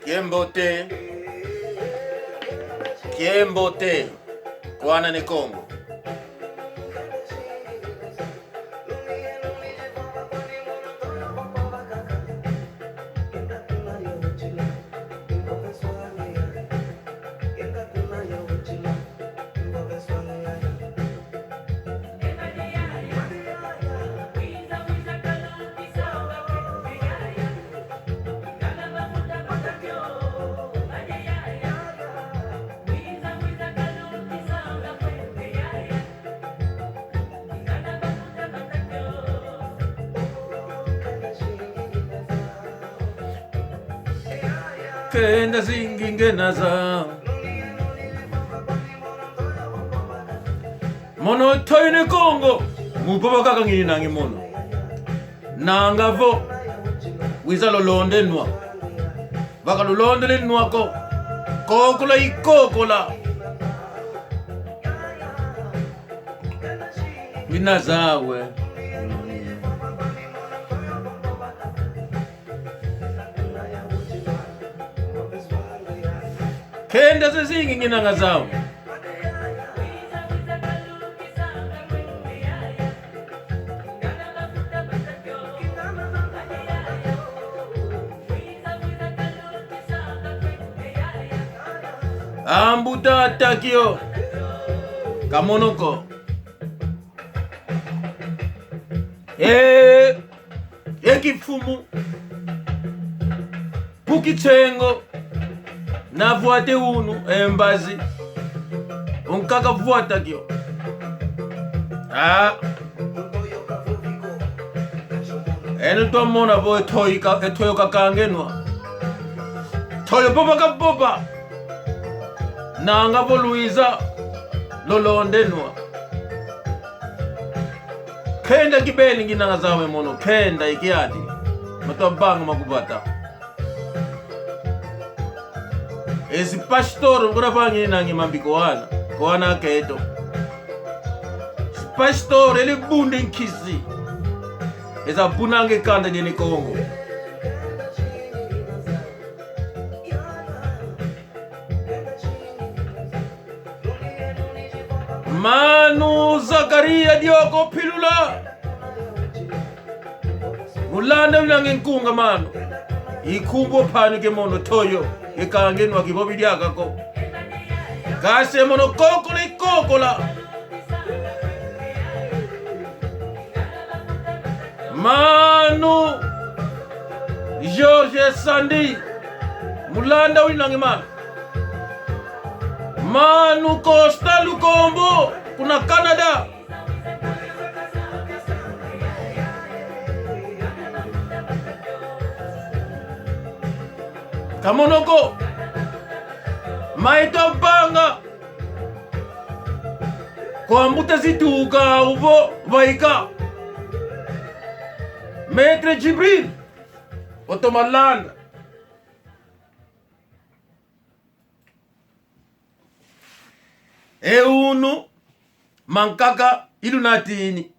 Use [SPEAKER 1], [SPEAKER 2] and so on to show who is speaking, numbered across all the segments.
[SPEAKER 1] Kiembote, Kiembote, Kwana ne Kongo. Kenda zingingenaza mono toyine Kongo mupopa kaka ngini nangi mono nanga vo wiza lolonde nwa vaka lolonde le nwako kokola ikokola nginazawe Kenda zezingi nginanga zawo. Ambuta atakio kamonoko eh ekifumu pukitsengo na vuate unu embazi onkaka vuatakio ah. Eno twamona bo ethoyoka kangenwa thoyo popa kapopa nanga bo luiza lolondenwa Kenda kibeni nginanga zawe mono kenda ikiadi matwabanga makubata ezi pastor ngora bangi nangi mambi koana koana keto pastor ele bunde nkisi eza bunange kanda nyene Kongo. Manu Zakaria Dioko Philula mulanda ulange nkunga mano ikhumbo phani ke mono toyo ekangenwa kibobilyakako kase mono kokola ikokola Manu George Sandi Mulanda ulinange manu Manu Costa Lukombo kuna Canada. Kamonoko Maito Banga Koambuta zituka uvo vaika Maître Djibril Otomalanda Eunu mankaka ilunatini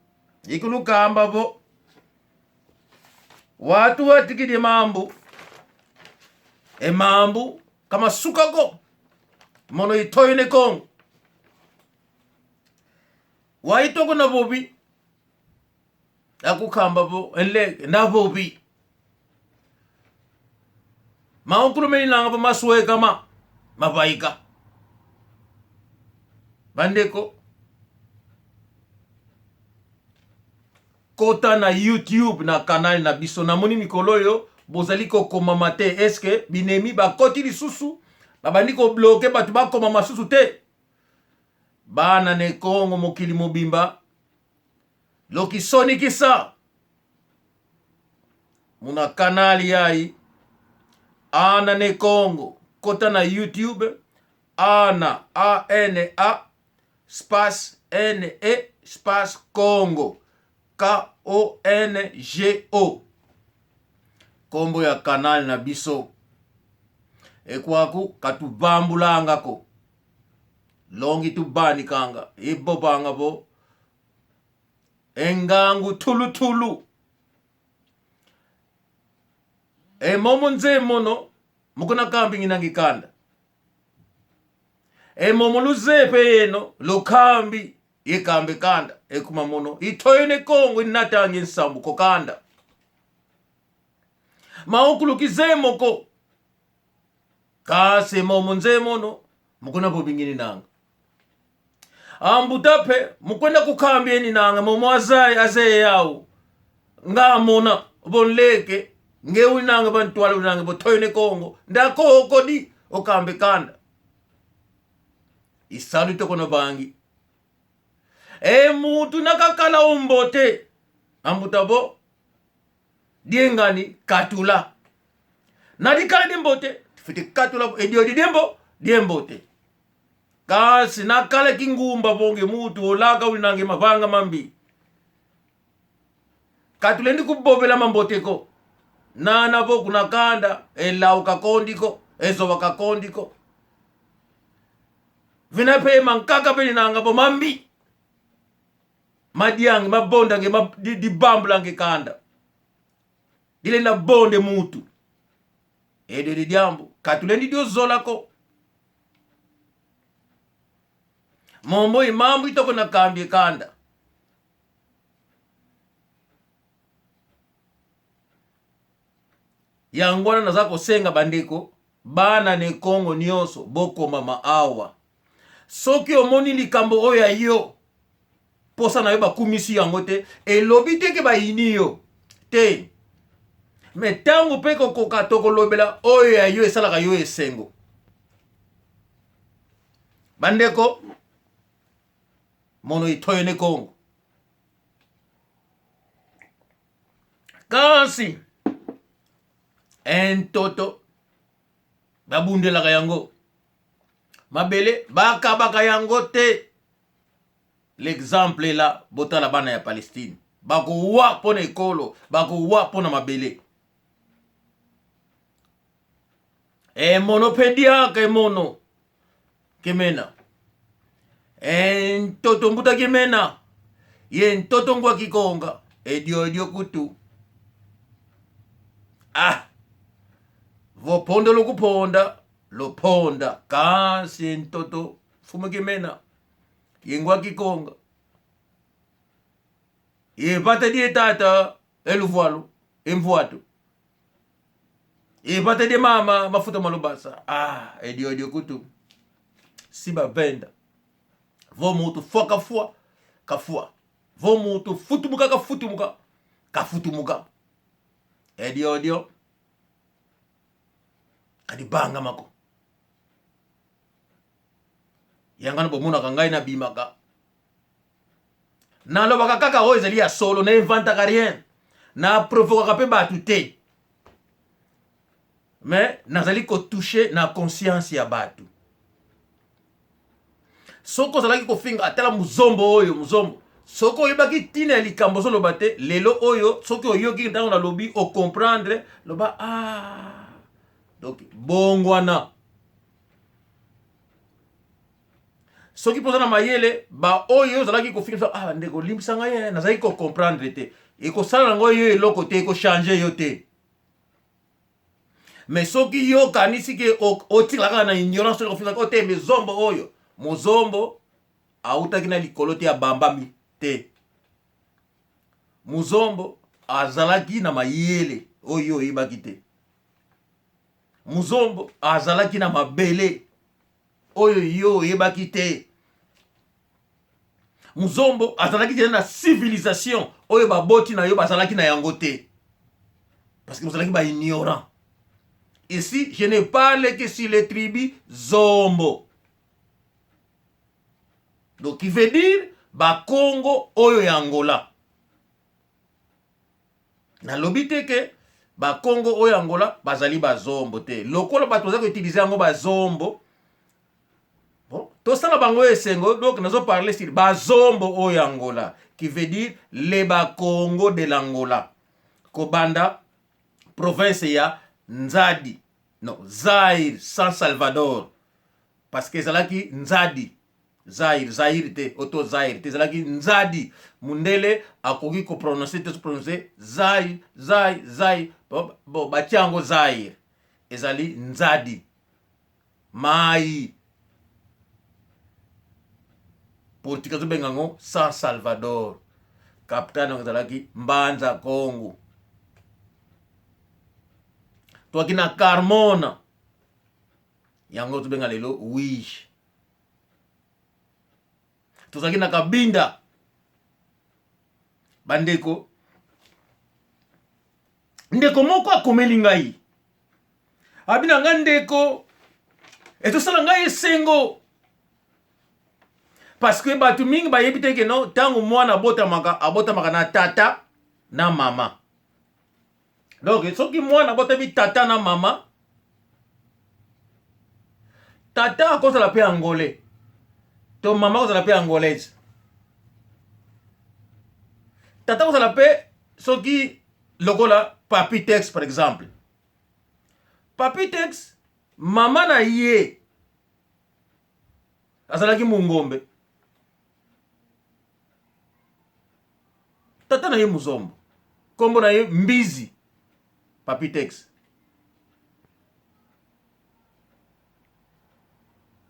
[SPEAKER 1] ikulukamba bo watu watikidye mambu emambu kamasukako mono itoyine Kongo waitoko na bobi akukamba bo enleke na bobi maokulumeli nanga bo masweka ma mabaika bandeko Kota na YouTube na canal na biso. Namoni mikolo oyo bozali kokomama te. Est-ce que binemi bakoti lisusu babandi kobloke bato bakoma masusu te? Bana ne Kongo mokili mobimba lokisonikisa muna canal yayi ana ne Kongo. Kota na YouTube ana a n a space N-E space Congo K-O-N-G-O kombo ya canal na biso ekwaku katubambulangako longi tubanikanga ibobanga bo engangu thuluthulu emomo nzemono. Moko na kambi ngi nangi kanda. Emomo luzepe yeno lukambi ye kambe kanda ekuma mono itoyo ne Kongo inatange nsambu kokanda. Maokulukize moko kasi momo nzemono mukuna bobingini nanga. Ambuta pe mukwenda kukambi eni nanga momo azai azeye yawo ngamona bonleke ngewi nanga bantwala nanga botoyo ne Kongo ndakoko di okambe kanda isalu tokono bangi e mutu nakakala ombote ambuta bo diengani katula nadikala dimbote fiti katula edio didembo diembote kasi nakala kingumba bonge mutu olaka uli nange mavanga mambi katule ndi kubobela mamboteko nana bo kunakanda elau kakondiko ezoba kakondiko vina pe mankaka pe nanga bo mambi madiange mabondange dibambulange kanda dile na bonde mutu edo didiambu katule ndi diozolako mombo imambu itoko na kambi ekanda yango wana naza kosenga bandeko bana na ekongo nyonso bokomama awa soki omoni likambo oyo ya yo posa na yo bakumisi yango te elobi te ke bayini yo te me ntango mpe kokoka tokolobela oyo ya yo esalaka yo esengo bandeko mono itoyo ne kongo kasi entoto babundelaka yango mabele bakabaka yango te l'exemple la botala bana ya palestine bakowa mpo na ekolo bakowa mpo na mabele emono mpe diaka emono kemena entoto mbuta kemena ye ntoto ngwa kikonga ediodio kutu ah vopondo lokuponda loponda kasi ntoto fumu kemena ye ngwa kikonga ye pata die tata eluvualu emvuatu epata die mama mafuta malobasa ah ediodio kutu si bavenda vo mutu fwa kafwa kafwa vo mutu futumuka kafutumuka kafutumuka ediodio kadibanga mako yangana bomonaka ngai nabimaka nalobaka kaka oyo ezali ya solo na inventaka rien na provokaka mpe bato te mais nazali kotouche na conscience ya bato soki ozalaki kofinga atala muzombo oyo muzombo soki oyebaki ntina ya likambo ozoloba te lelo oyo soki oyoki ntango nalobi ocomprendre loba ah donc bongwana soki mpo oza na mayele baoyo ozalaki kofinga ah ndeko limbisa ngai eh, nazalaki kocomprendre te ekosala yango yo eloko te ekochange yo te mais soki yo okanisi ke otikala kaka na ignorance oyo kofinga o te mezombo oyo mozombo awutaki na likolo te abambami te mozombo azalaki na mayele oyo oyebaki te mozombo azalaki na mabele oyo yo oyebaki te muzombo azalaki deja na civilisation oyo baboti na yo bazalaki na yango te parce que bozalaki baignorant ici je ne parle que sur les tribus zombo donc qui veut dire bakongo oyo ya angola Nalobi te ke ba Kongo oyo Angola bazali bazombo te. Lokola bato baza koutilize yango bazombo, bon, tosala bango esengo. Donc nazo parler sur bazombo oyo Angola, qui veut dire les Bakongo de l'Angola. Kobanda province ya Nzadi, non, Zaire, San Salvador, parce que ezalaki Nzadi. Zaire, Zaire te, oto Zaire te, ezalaki Nzadi. Mundele akoki ko prononcer te, prononcer Zai, Zai, Zai. Bon, bon batia yango Zaire. ezali Nzadi, mayi. Portugais azobenga yango San Salvador. Capitale yango ezalaki Mbanza Kongo. Toaki na Carmona, yango tobenga lelo Uige. Tozalaki na Kabinda. Bandeko, ndeko moko akomeli ngai, abi na ngai, ndeko, ezosala ngai esengo parce que bato mingi bayebi te ke no ntango mwana abotamaka, abotamaka na tata na mama. Donc soki mwana abotami tata na mama, tata akozala mpe angolais to mama akozala mpe angolaise. Tata akozala mpe soki lokola Papi Tex par exemple. Papi Tex, mama na ye azalaki mungombe, tata na ye muzombo, nkombo na ye Mbizi Papi Tex.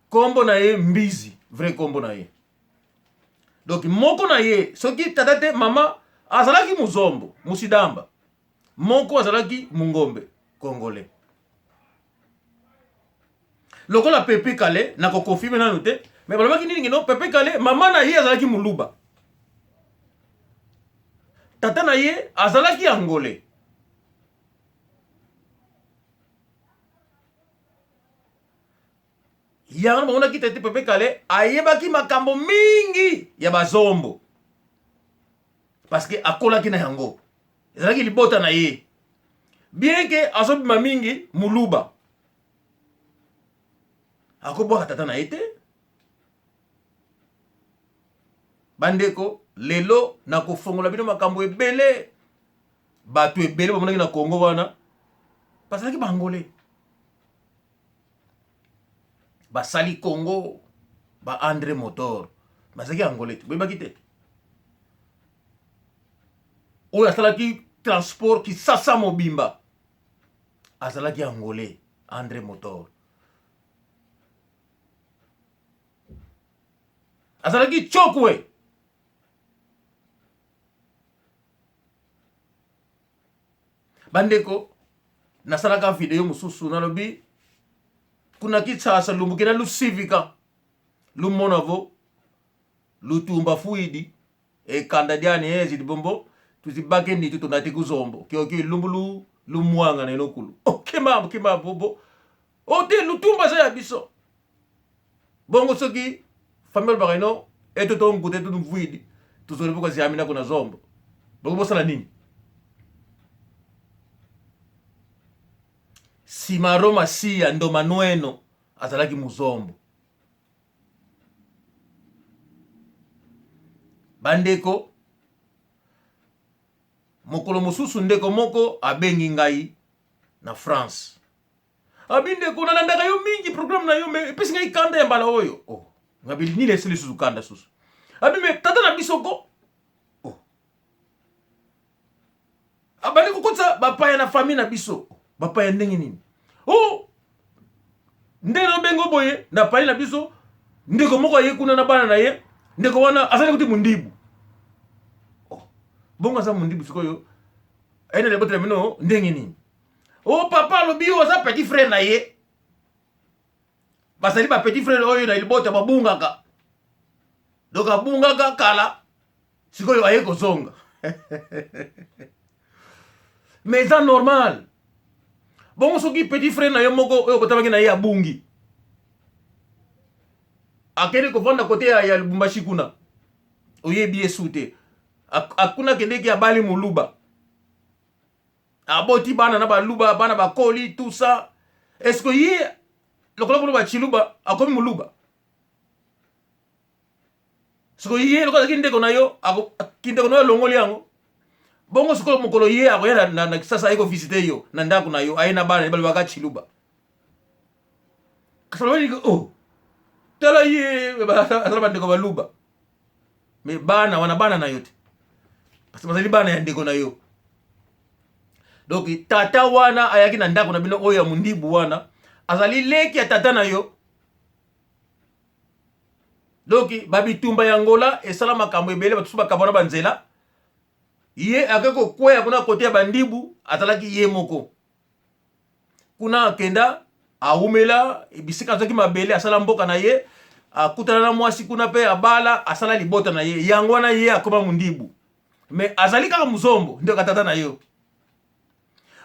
[SPEAKER 1] Nkombo na ye Mbizi, vrai nkombo na ye. Donc moko na ye soki tata te, mama azalaki muzombo musidamba, moko azalaki mungombe congolais. Lokola Pepe Kale, nakokonfirme nanu te, me balobaki nini ngino Pepe Kale, mama na ye azalaki muluba, tata na ye azalaki angolais. Yango bamonaki tete Pepe Kale ayebaki makambo mingi ya bazombo parce que akolaki na yango, ezalaki libota na ye, bien ke azobima mingi muluba, akobwaka tata na ye te. Bandeko, lelo nakofongola bino makambo ebele. Bato ebele bamonaki na Congo wana bazalaki bangole, basali Congo, ba André Motor bazalaki angolais te, boyebaki te. Oyo asalaki transport Kisasa mobimba azalaki angolais, André Motor. Azalaki chokwe. Bandeko, nasalaka video mosusu, nalobi kuna Kinshasa lumbuki na lusivika lumona vo lutumba fuidi ekanda diani ezi libombo tuzibake nitu tonati kuzombo kioki lumbu lu lumwanga na elokulu okema oh, kema bobo ote oh, lutumba eza ya biso. Bongo soki famille olobaka ino eto tonguta eto mvuidi tozoli mpo kaziamina kuna zombo, bongo bosala nini? Simaro Masiya Ndoma Nweno azalaki muzombo. Bandeko, mokolo mosusu ndeko moko abengi ngai na France. Abi, ndeko, nalandaka yo mingi, programme na yo, me epesi ngai kanda ya mbala oyo. Oh, ngabi nini esili lisusu kanda susu? Abi, me tata na biso ko. Oh. Abandi kokotisa bapaya na famille na biso. Bapaya ndenge nini? Oh, ndenge nabengo boye na pali na biso, ndeko moko aye kuna na bana na ye, ndeko wana azali kuti mundibu. Oh, bongo aza mundibu sikoyo aye na libota na bino ndenge nini? Oh, papa alobi oyo aza petit frère na ye, bazali ba petit frère oyo na libota babungaka, donc abungaka kala, sikoyo aye kozonga. Mais eza normal. Bongo soki petit frère na yo moko oyo okotamaki na ye abungi, akende kovanda kote ya Lubumbashi kuna, oyebi ye su te, akuna akendeki abali moluba, aboti bana na baluba, bana bakoli, tout ça, est ce que ye lokola kuna bachiluba akomi moluba? Sikoyo ye lokola azalaki ndeko na yo, kindeko na yo alongoli yango. Bongo sikoyo mokolo ye akoya na Kisasa, aye kovisite yo na ndako na yo, aye na bana balobaka chiluba, kasi balobaki, oh, tala ye azala bandeko baluba, me bana wana bana na yo te, parce bazali bana ya ndeko na yo. Donc tata wana ayaki na ndako na bino oyo ya mundibu wana azali leki ya tata na yo. Donc babitumba ya Angola esala makambo ebele, bato mosusu bakabwana banzela. Ye ake kokweya kuna kote ya bandibu, azalaki ye moko kuna, akenda awumela bisika azwaki mabele, asala mboka na ye, akutana na mwasi kuna mpe abala, asala libota na ye. Yango wana ye akoma mundibu, me azali kaka muzombo ndeko tata na yo.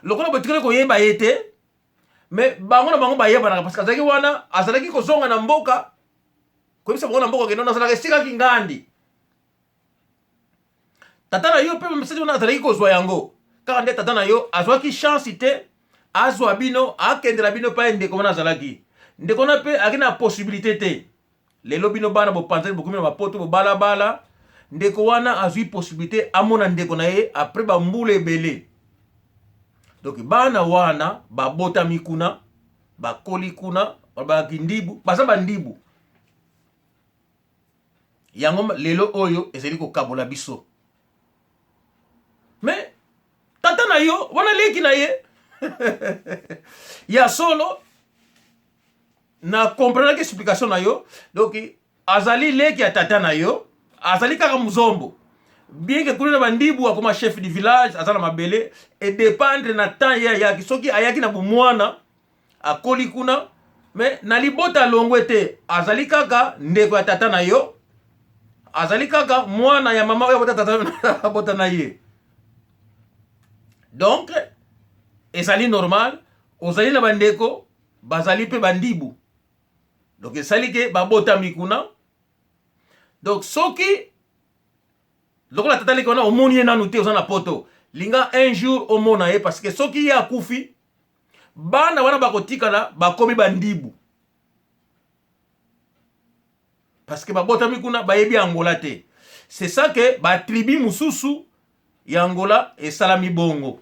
[SPEAKER 1] Lokola botikali koyeba ye te, me bango na bango bayebanaka, parce que azalaki wana, azalaki kozonga na mboka koyebisa bango na mboka kende nazalaka esika kingandi. Tata na yo mpe message wana azalaki kozwa yango kaka nde tata na yo azwaki chance te azwa bino akendela bino epai ndeko wana azalaki. Ndeko wana mpe azalaki na possibilité te. Lelo bino bana bopanzani, bokomi na bapoto, bobalabala. Ndeko wana azwi possibilité amona ndeko na ye après bambula ebele. Donc bana wana babotami kuna, bakoli kuna, balobaka kindibu, baza bandibu. Yango lelo oyo ezali kokabola biso. Me tata na yo wana leki na ye ya solo, na comprenaki explication na yo. Donc azali leki ya tata na yo, azali kaka muzombo, bien que kuna na bandibu akoma chef du village, aza na mabele. E dépendre na temps ye ayaki. Soki ayaki na bomwana, akoli kuna, me na libota alongwe te, azali kaka ndeko ya tata na yo, azali kaka mwana ya mama oyo abota tata abota na ye. Donc ezali normal, ozali na bandeko bazali mpe bandibu, donc esali ke babotami kuna. Donc soki lokola tata leki wana omoni ye nanu te, oza na poto, linga un jour omona ye, parce que soki ye akufi, bana wana bakotikala bakomi bandibu, parce que babotami kuna, bayebi Angola te. C'est ça que batribu mosusu ya Angola esalami bongo.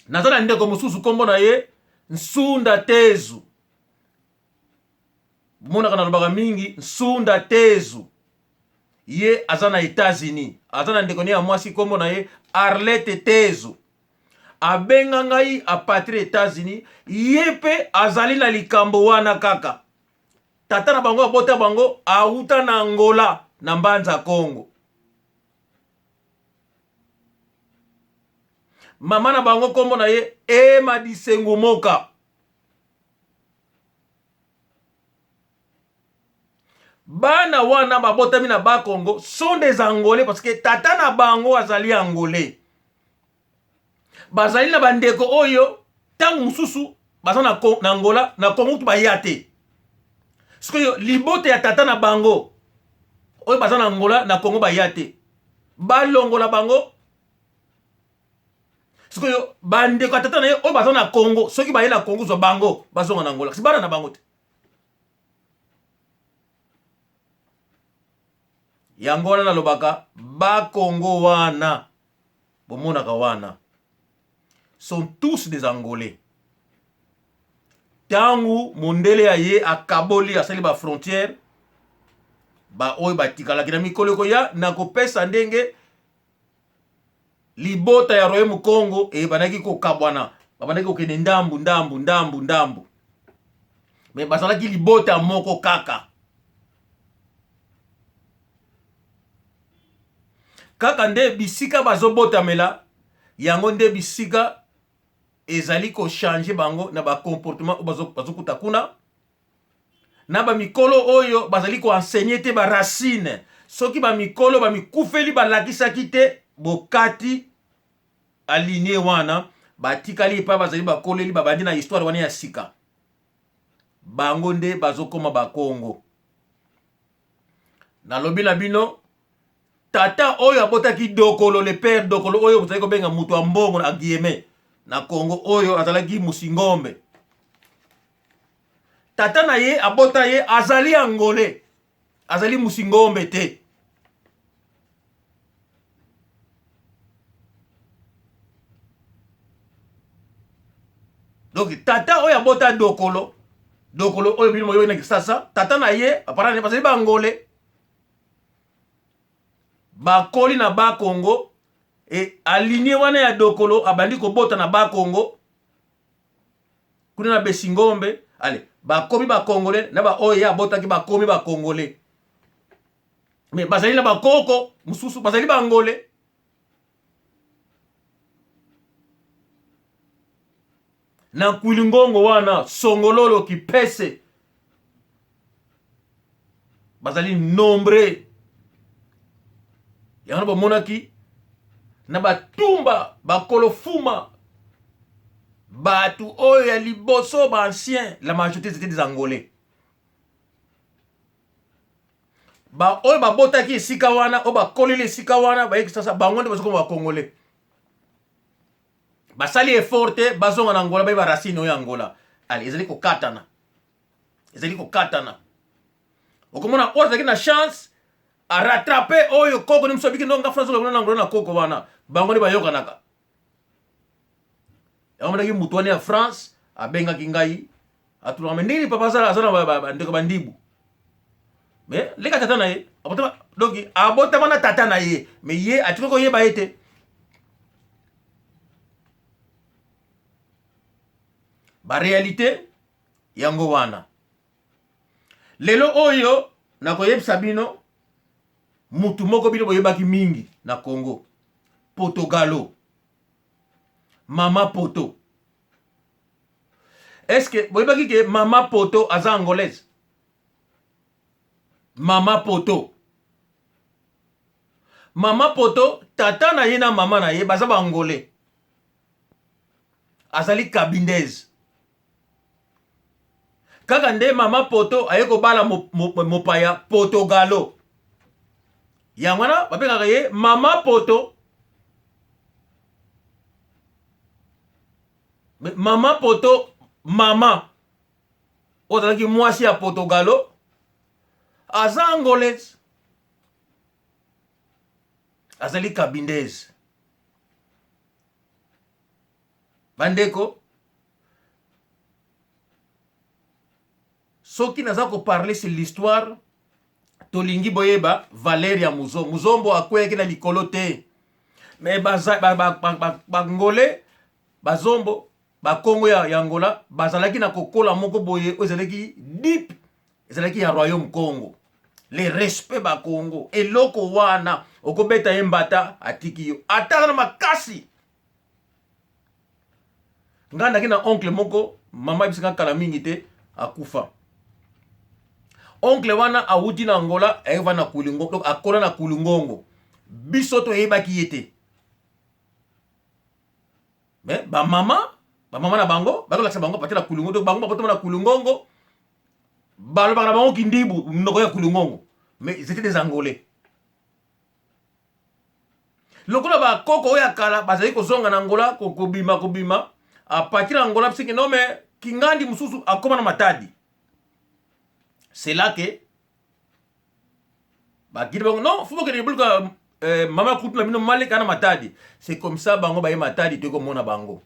[SPEAKER 1] Naza na ndeko mosusu, nkombo na ye Nsunda Tezu. Monaka nalobaka mingi Nsunda Tezu. Ye aza na États-Unis, aza na ndeko ne ya mwasi, nkombo na ye Arlette Tezu. Abenga ngai a patrie États-Unis. Ye mpe azali na likambo wana kaka. Tata na bango abota bango awuta na Angola, na Mbanza Congo. Mama na bango nkombo na ye Ema Disengu Moka. Bana wana babotami na Bakongo sont des Angolais, parce que tata na bango azali Angolais. Bazali na bandeko oyo ntango mosusu baza na, na Angola, na Kongo kutu baya te. Sikoyo libota ya tata na bango oyo baza na Angola, na Kongo baya te, balongola bango. Sikoyo bandeko ya tata na ye oyo baza na Kongo, soki baye na Kongo zwa bango, bazonga na Angola, kasi bana na bango te. Yango wana nalobaka Bakongo wana bomonaka wana sont tous des Angolais. Ntango mondele aye akaboli, asali bafrontière, baoyo batikalaki na mikolo ekoya nakopesa ndenge libota ya Royaume Congo ebandaki kokabwana, babandaki kokende ndambu ndambu ndambu ndambu, me bazalaki libota moko kaka. Kaka nde bisika bazobotamela yango nde bisika ezali kochange bango na bacomportement oyo bazokuta kuna na bamikolo oyo bazali koensegne te baracine. Soki bamikolo bamikufeli balakisaki te bokati aligne wana, batikali epai bazali bakoleli, babandi na histoire wana ya sika, bango nde bazokoma Bakongo. Nalobi na bino, tata oyo abotaki Dokolo, le père Dokolo oyo bozali kobenga moto ya mbongo na guillemets na Congo, oyo azalaki musingombe, tata na ye abota ye azali Angolais, azali musingombe te. Donc tata oyo abota Dokolo, Dokolo oyo bino moyoki na Kisasa, tata na ye, bapara na ye bazali Baangolais, bakoli na Bakongo. E aligne wana ya Dokolo abandi kobota na Bakongo kuna na Besingombe. Ale bakomi ba Congolais na ba oyo ye abotaki bakomi ba Congolais, mais bazali na bakoko mosusu bazali ba Angolais. Na Nkuilingongo wana Songololo Kipese bazali nombre. Yango bamonaki na batumba bakolofuma bato oyo ya liboso ba ancien, la majorité c'était des Angolais. Ba oyo babotaki esika wana, oyo bakoleli esika wana, baye Kinshasa, bango nde bazokoma ba Congolais. Basali effort te bazonga na Angola, bayeba racine oyo ya Angola. Ale ezali kokatana, ezali kokatana. Okomona oyo azalaki na chance arattrape oyo koko ni mosusu abiki ndonga France na Angola na koko wana, bango nde bayokanaka. Yango monaki moto wana ya France abengaki ngai atunaka me ndenge papa aza aza na bandeko bandibu me leka tata na ye abotama, donc abotama na tata na ye me ye atiki koyeba ye te. Barealité yango wana. Lelo oyo nakoyebisa bino mutu moko bino boyebaki mingi na Congo, Potogalo, Mama Poto. Est-ce que boyebaki ke Mama Poto aza angolaise? Mama Poto, Mama Poto, tata na ye na mama na ye baza ba angolais. Azali kabindaise. Kaka nde Mama Poto aye kobala mopaya Potogalo. Yango wana babengaka ye Mama Poto. Mama Poto, mama oyo azalaki mwasi ya Potogalo, aza angolaise, azali kabindaise. Bandeko, soki naza koparle sur l'histoire, tolingi boyeba valeur ya Muzombo. Muzombo akweyaki na likolo te, me bangole bazombo bakongo ya Angola bazalaki na kokola moko boye oyo ezalaki deep, ezalaki ya royaume Congo, le respect bakongo. Eloko wana okobeta ye mbata atiki yo ata na makasi. Ngai naki na oncle moko, mama ayebisaka kala mingi te akufa. Oncle wana awuti na Angola, ayeva na Kulingo, donc akola na Kulingongo. Biso toyebaki ye te, mais bamama bamama na bango bakolakisa bango partir na Kulingongo. Donc bango babotama na Kulingongo, balobaka na bango kindibu, monoko ya Kulingongo, mais ils étaient des Angolais. Lokola bakoko oyo ya kala bazali kozonga na Angola, kobima kobima apartir na Angola, bisiki no me kingandi mosusu akoma na Matadi. C'est là que bakili bango non fo bokende boluka mama kutu na bino maleka na Matadi. C'est comme ça bango baye Matadi, toyei komona bango.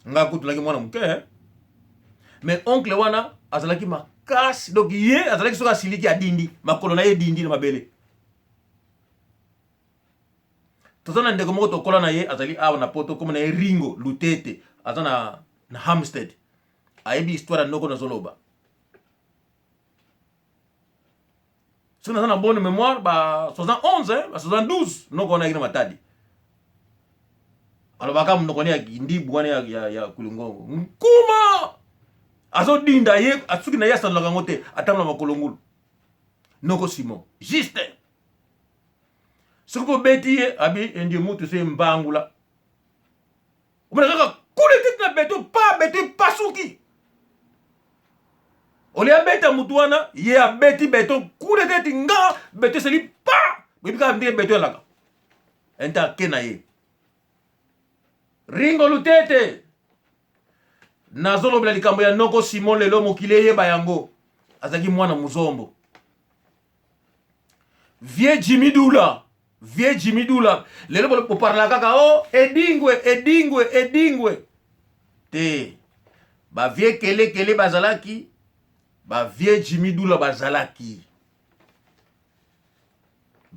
[SPEAKER 1] Nga kutu naki mwana moke, eh? Mais oncle wana azalaki makasi, donc ye azalaki soki asiliki adindi makolo na ye, edindi na mabele. Toza na ndeko moko tokola na ye, azali awa na Poto, komona ye Ringo Lutete, aza na Hampstead, ayebi histoire ya noko nazoloba. Soki naza na bonne mémoire, ba 71, eh, ba 72, noko wana ayaki na Matadi. Alobaka monoko wana ya kindibu wana ya Kulungongo. Nkuma azodinda ye, asuki na ye, asalelaka yango te, atambola makolo ngulu. Noko Simon juste soki bobeti ye abi endie mutu se mbangula, omona kaka kule tete na beto pa beto epasuki. Olie abeta mutu wana, ye abeti beto kule tete nga beto esali pa, boyebi kaka ndenge beto elaka ente ake na ye. Ringo Lutete, nazolobela likambo ya noko Simon lelo mokili eyeba yango, azalaki mwana Muzombo. Vieux Jimmy Dula, vieux Jimmy Dula, lelo boparla kaka o oh, edingwe edingwe edingwe te. Ba vieux kele kele bazalaki, ba vieux Jimmy Dula bazalaki.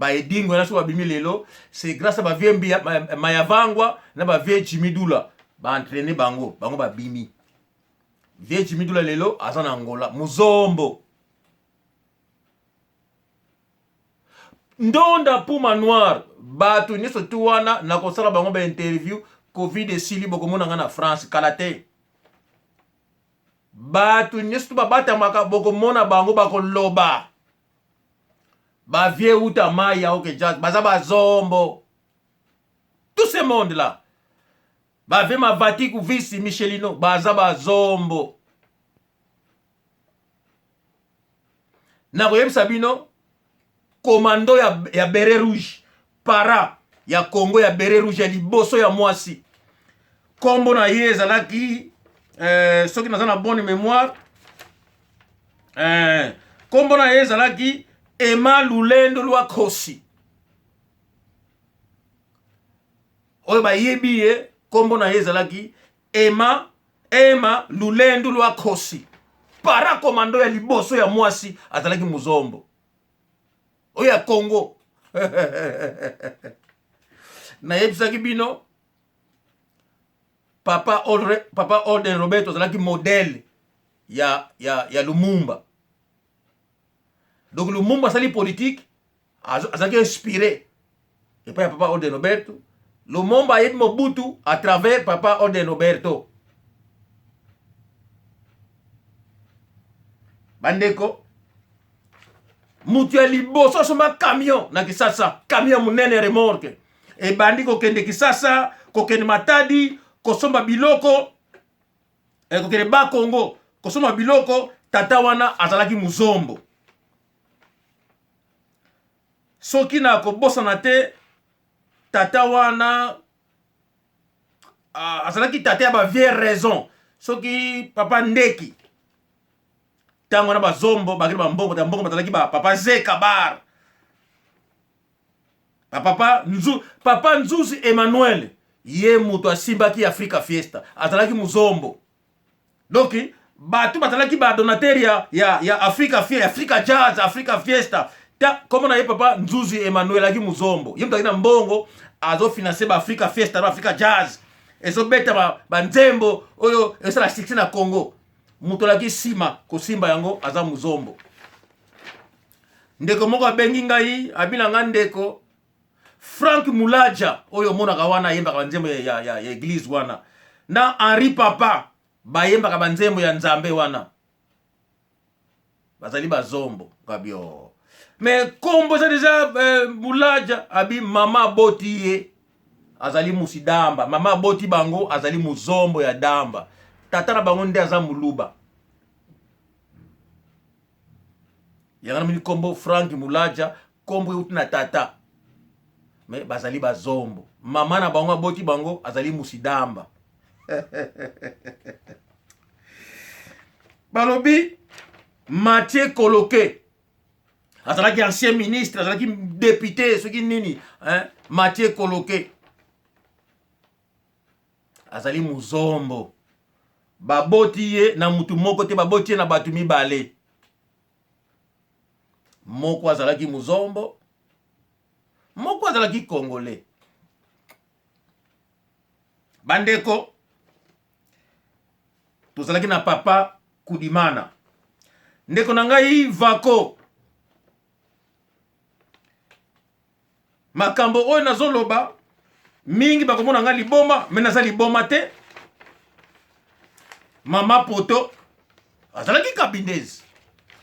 [SPEAKER 1] Ba Edingwe na so babimi lelo, c'est grâce à ba vieux Mbiya Mayavangwa na ba vieux Jimmy Dula ba entraîner bango, bango babimi. Vieux Jimmy Dula lelo aza na Angola, muzombo. Ndonda Puma Noir, bato nyonso tu wana nakosala bango ba interview. Covid esili, bokomona nga na France kala te. Bato nyonso tu babatamaka, bokomona bango bakoloba. Ba vieux uta mai ya OK Jazz baza bazombo. Tout ce monde là, ba vieux Mavati Kuvisi Michelino baza bazombo. Nakoyebisa bino komando ya beret rouge, para ya Congo ya beret rouge ya liboso ya mwasi, kombo na ye ezalaki soki naza na bonne mémoire, kombo na ye ezalaki Emma Lulendo Lwakosi. Oyo bayebi ye, kombo na ye ezalaki Emma Lulendo Lwakosi. Para komando ya liboso ya mwasi azalaki muzombo oyo ya Congo. Nayebisaki bino Papa Holden Roberto azalaki modèle ya Lumumba. Donc Lumumba asali politique, azalaki inspiré epai ya Papa Holden Roberto. Lumumba ayebi Mobutu à travers Papa Holden Roberto. Bandeko, mutu ya liboso asomba camion na Kisasa, camion ya monene remorque, ebandi kokende Kisasa, kokende Matadi, kosomba biloko, kokende Bakongo, kosomba biloko. Tata wana azalaki muzombo. Soki na kobosana te, tata wana azalaki tata ya ba vieille raison. Soki papa Ndeki, ntango wana bazombo bakeli bambongo, ta mbongo bazalaki ba papa Zeka bar, ba papa Nzu, papa Nzuzi Emmanuel, ye moto asimbaki Africa Fiesta, azalaki muzombo. Donc bato bazalaki ba donateur ya Africa Fiesta, Africa Jazz, Africa Fiesta. Ta kombo na ye papa Nzuzi Emmanuel, azalaki muzombo. Ye moto azalaki na mbongo, azofinanse ba Africa Fiesta na Africa Jazz, ezobeta ba nzembo oyo esala succès na Congo. Moto alaki nsima kosimba yango aza muzombo. Ndeko moko abengi ngai, abi na ngai, ndeko Frank Mulaja oyo omonaka wana ayembaka banzembo ya église wana, na Henri Papa bayembaka banzembo ya Nzambe wana, bazali bazombo. Ngabio mais kombo eza deja Mulaja. Abi mama aboti ye azali musidamba, mama aboti bango azali muzombo ya damba, tata na bango nde aza muluba. Yango namoni kombo Frank Mulaja, kombo euti na tata, mais bazali bazombo. Mama na bango aboti bango azali musidamba. Balobi Mathieu Koloke azalaki ancien ministre, azalaki député soki nini, hein? Mathieu Koloke azali muzombo. Baboti ye na mutu moko te, baboti ye na bato mibale. Moko azalaki muzombo, moko azalaki congolais. Bandeko, tozalaki na papa Kudimana, ndeko na ngai Vako. Makambo oyo nazoloba mingi bakomona ngai liboma, me naza liboma te. Mama Poto azalaki kabindeze,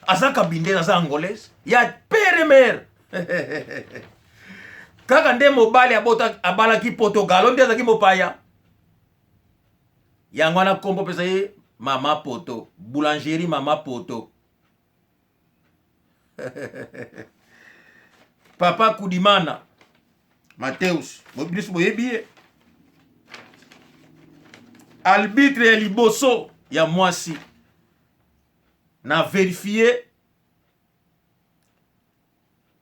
[SPEAKER 1] aza kabindeze, aza angolaise ya pere mare. Kaka nde mobali abota, abalaki Poto galo nde azalaki mopaya. Yango wana kombo pesa ye Mama Poto, boulangerie Mama Poto. Papa Kudimana Mateus, biso boyebi ye, arbitre ya liboso ya mwasi na verifie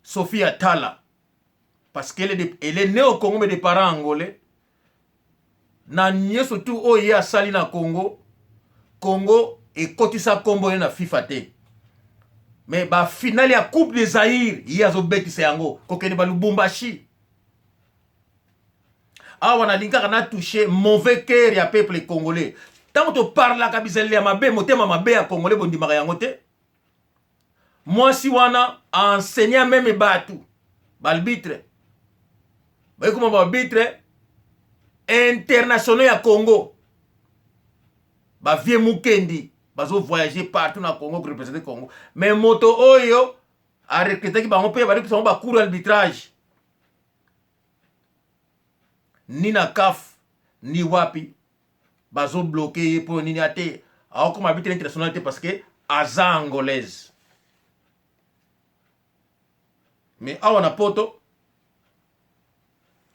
[SPEAKER 1] Sophie Atala, parce qu'elle est née au Congo mais de parents angolais. Na nyonso tu oyo ye asali na Congo, Congo ekotisa kombo ye na FIFA te. Mais ba finale ya Coupe de Zaïre ye azobetisa yango kokende ba Lubumbashi. Awa nalingi kaka na touche mauvais cœur ya peuple congolais. Ntango toparlaka bizaleli ya mabe, motema mabe ya congolais, bondimaka yango te. Mwasi wana enseignant meme bato baarbitre, bayekoma baarbitre internationaux ya Congo, bavie Mukendi bazo voyager partout na Congo korepresente Congo. Mais moto oyo arekretaki bango mpe balekisa bango bacours arbitrage, ni na CAF ni wapi, bazobloke ye. Mpo nini? Ate aokoma arbitre international te parce que aza angolaise. Mais awa na Poto,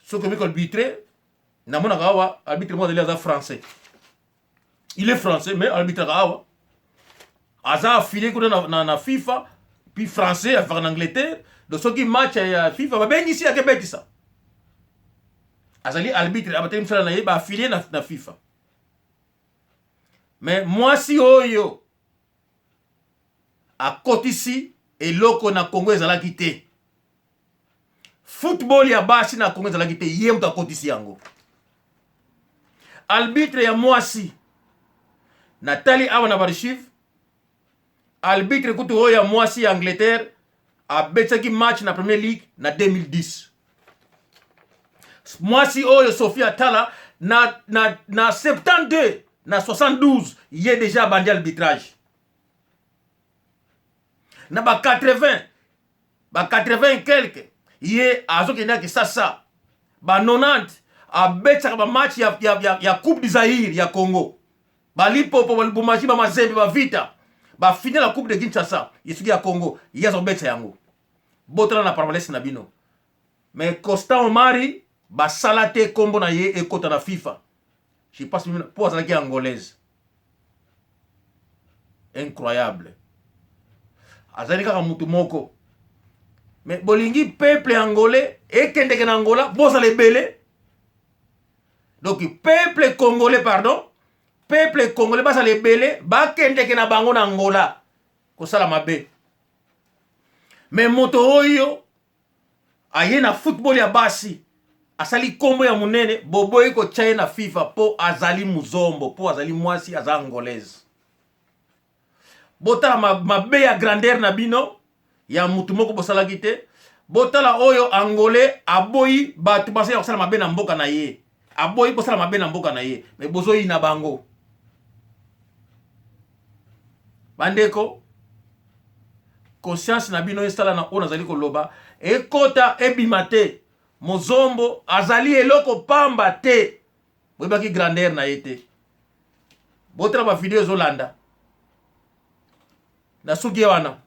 [SPEAKER 1] soki omi koarbitre, namonaka awa arbitre moko azali, aza français, il est français, mais arbitraka awa, aza affilié kuna na FIFA, puis français afaka na Angleterre. Donc soki match ya FIFA babengisi, akebetisa. Azali arbitre, abateli mosala na ye, baaffilié na FIFA. Mais mwasi oyo akotisi eloko na Congo ezalaki te. Football ya basi na Congo ezalaki te, ye moto akotisi yango. Arbitre ya mwasi, natali awa na baarchive, arbitre kutu oyo ya mwasi ya Angleterre abetisaki match na Premier League na 2010. Mwasi oyo Sophie Atala, na 72, na 72, ye déjà abandi arbitrage. Na ba 80, ba 80 quelque, ye azokende na Kisasa. Ba 90, abetisaka bamatch ya Coupe du Zaïre, ya Congo, balipopo, balubumbashi, bamazembe, bavita, bafinale ya Coupe de Kinshasa, ye soki ya Congo, ye azobetisa yango. Botala na palmarès na bino. Mais Constant Omari, basala te nkombo na ye ekota na FIFA, je pense mpo azalaki angolaise. Incroyable, azali kaka mutu moko. Mais bolingi peuple angolais ekendeke na Angola, bozala ebele. Donc peuple congolais, pardon, peuple congolais bazala ebele, bakendeke na bango na Angola kosala mabe. Mais moto oyo aye na football ya basi, asali nkombo ya monene, boboyi kotya ye na FIFA mpo azali muzombo, mpo azali mwasi, aza angolaise. Botala mabe ya grandeur na bino ya mutu moko bosalaki te. Botala oyo angolais aboyi bato basala kosala mabe na mboka na ye, aboyi kosala mabe na mboka na ye, me bozoyina bango. Bandeko, conscience na bino esala na oyo nazali koloba, ekota ebima te. Mozombo azali eloko pamba te, boyebaki grandeur na ye te. Botala bavideo ezolanda na suki ye wana.